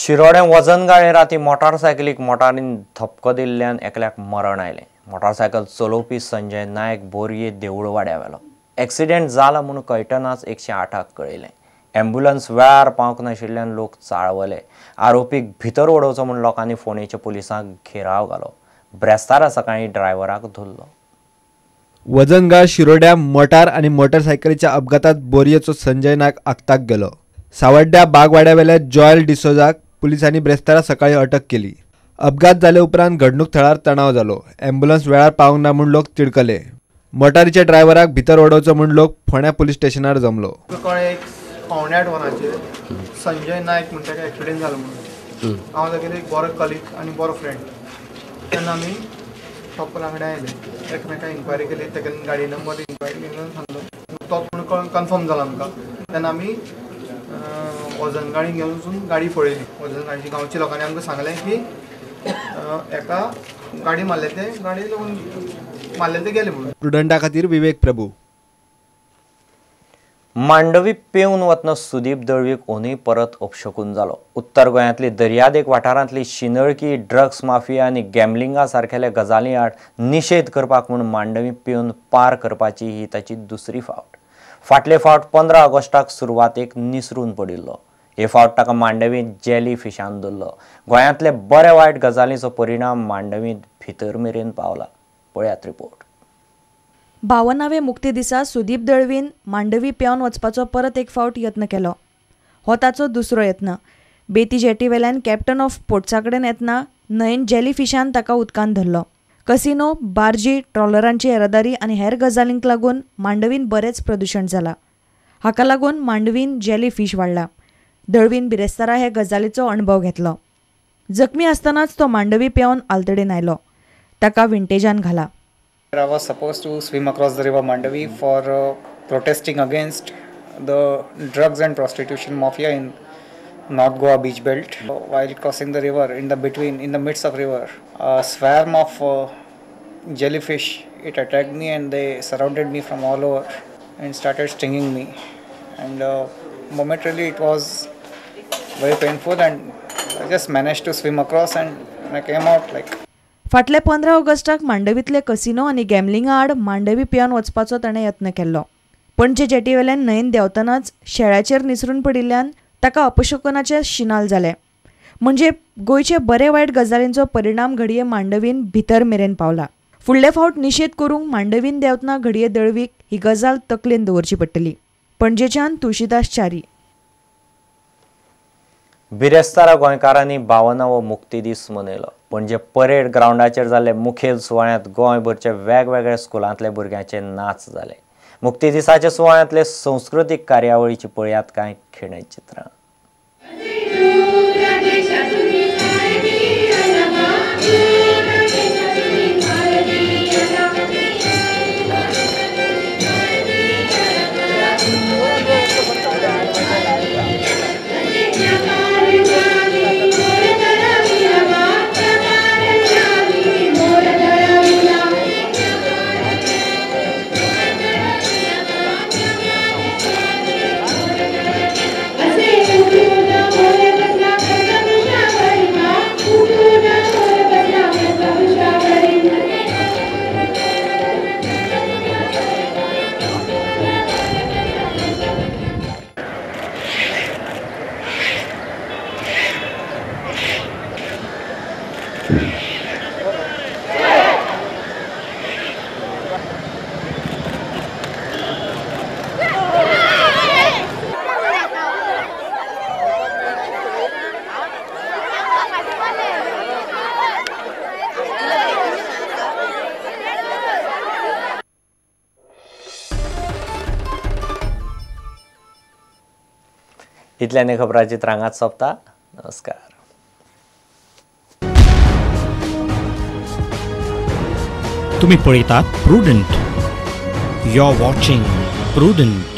शिरोडें वजनगाळे राती मोटारसायकलीक मोटारीन धपको दिल्ल्यान एकल्याक मरण आयलें. मोटारसायकल चलोवपी संजय नायक बोरये देवळवाड्या वेलो. एक्सिडेंट जाला म्हूण कळटनाच 108 कळयलें. ॲम्ब्युलन्स वेळार पावंक नाशिल्ल्यान लोक चाळवले. आरोपीक भितर उडोवचो म्हूण लोकांनी फोंडेच्या पुलिसांक घेराव घालो. ब्रेस्तारा सकाळीं ड्रायव्हराक धरलो. वजनगाळ शिरोड्या मोटार आनी मोटरसायकलीच्या अपघातात बोरयेचो संजय नायक आक्ताक गेलो. सावड्ड्या बागवाड्यावेल्या जॉयल डिसोजाक पुलिसांनी ब्रेस्तारा सकाळी अटक केली. अपघात जाले उपरांत घडणूक थळार तणाव जालो. ॲम्ब्युलन्स वेळार पावंक ना म्हूण लोक तिडकले. मोटारीच्या ड्रायव्हराक भितर उडोवचो म्हूण लोक फोंड्या पुलीस स्टेशनार जमलो. कळ्ळें 7:45 वरांचेर संजय नायक म्हणटा ताका एक्सिडेंट जालो म्हणून. हांव तागेलो एक बरो कलीग आनी बरो फ्रेंड. तेन्ना आमी शॉपर वांगडा आयले, एकमेकां इन्क्वायरी केली, तागेले गाडी नंबर इन्क्वायरी केली सांगलो, तो पूण कन्फर्म जालो आमकां. तेन्ना आमी वजनगाडी घेवन वचून गाडी पळयली. वजनगाडीची गांवच्या लोकांनी आमकां सांगलें की एका गाडी मारले ते गाडी लागून मारले ते गेले म्हणून. प्रुडंटा खातीर विवेक प्रभू. मांडवी पेवन वतना सुदीप दळवीक ओनूय परत अपशकून जालो. उत्तर गोंयांतली दर्यादेग वाठारांतली शिनळकी, ड्रग्स माफिया आनी गॅमलिंगा सारकेल्या गजाली आड निशेध करपाक म्हूण मांडवी पेवन पार करपाची ही ताची दुसरी फावट. फाटले फावट 15 ऑगस्टाक सुरवातेक निसरून पडिल्लो. हे फावट ताका मांडवींत जेली फिशान धरलो. गोंयांतले बरे वायट गजालींचो परिणाम मांडवींत भितर मेरेन पावला. पळयात रिपोर्ट. 52व्या मुक्ती दिसा सुदीप दळवीन मांडवी पेवन वचपाचो परत एक फावट यत्न केलो. हो ताचो दुसरो यत्न. बेती जेटीवेल्यान कॅप्टन ऑफ पोर्ट्सा कडेन येतना न्हंयेन जेली फिशान ताका उदकांत धरलो. कसिनो, बार्जी, ट्रॉलरांची येरादारी आनी हेर गजालींक लागून मांडवीन बरेंच प्रदुशण जाला. हाका लागून मांडवीन जेली फीश वाडला. दळवीन बिरेस्तारा हे गजालीचो अणभव घेतलो. जखमी आसतनाच तो मांडवी पेवन आलतडीन आयलो. ताका विंटेजान घाला. I was supposed to swim across the river Mandavi for protesting against the drugs and prostitution mafia in North Goa beach belt. While crossing the river, in the midst of river, a swarm of jellyfish, it attacked me and they surrounded me from all over and started stinging me. And momentarily it was very painful and I just managed to swim across and I came out like. फाटल्या 15 ऑगस्टाक मांडवींतले casino आनी गॅमलिंगा आड मांडवी पेवन वचपाचो ताणें यत्न केल्लो. पणजे जेटीवेल्यान न्हंयेन देंवतनाच शेळ्याचेर निसरून पडिल्ल्यान ताका अपशकुनाचे शिनाल जाले. म्हणजे गोंयचे बरे वायट गजालींचो परिणाम घडये मांडवीन भितर मेरेन पावला. फुडले फावट निशेध करूंक मांडवीन देंवतना घडये दळवीक ही गजाल तकलेन दवरची पडटली. पणजेच्यान तुळशीदास च्यारी. बिरेस्तारा गोंयकारांनी 52वो मुक्ती दीस मनयलो. पणजे परेड ग्रावंडाचेर जाल्ले मुखेल सुवाळ्यांत गोंयभरच्या वेगवेगळ्या स्कुलांतल्या भुरग्यांचे नाच जाले. मुक्ती दिसाच्या सुवाळ्यांतले संस्कृतीक कार्यावळीची पळयात कांय खिणचित्रां. इतल्याने खबराची रांगात सोंपता. नमस्कार. तुम्ही पळयतात Prudent. You are watching Prudent.